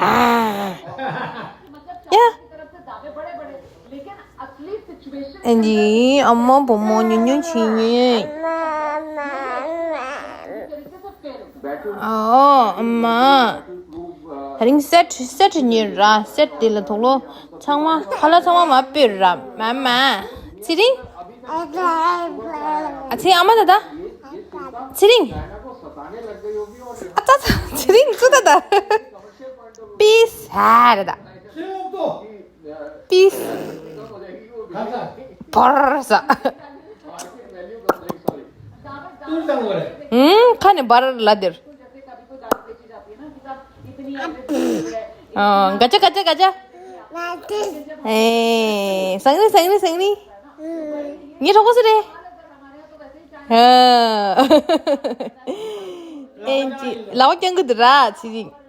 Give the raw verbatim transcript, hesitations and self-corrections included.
ཨ། ཡ། ཨེ་འདི་ཨ་མ་བུ་མོ་ཉུང་ཉུང་བྱེད་ཉེ། ཨོ་ཨ་མ། ད་རིང་སེཊ་སེཊ་ཉོས་ར། སེཊ་དེ་ལ་དུག་ལོག་ཚང་མ་ཁ་ལག་ཚང་མ་མར་སྤོས་ར། མ་མ། ཚེ་རིང་། ཨ་ཚེ་ཨ་མ་ད་ད། ཚེ་རིང་། ཨ་ཙ་ཙ། ཚེ་རིང་ཚུ་ད་ད། པིས་ཧ་ར་ད། པིས། བར་ས། ཨུམ། ཁ་ནས་བར་ལ་དེར། ཨ། ག་ཅ་ག་ཅ་ག་ཅ། ཨེ། སང་རིང་སང་རིང་སང་རིང་། ངའི་གྲོགས་པོ་སུ་རེད། ཨ། ཨེ་ཅི་ལ་བ་རྐྱང་གི་འདུག་ར་ཚེ་རིང་།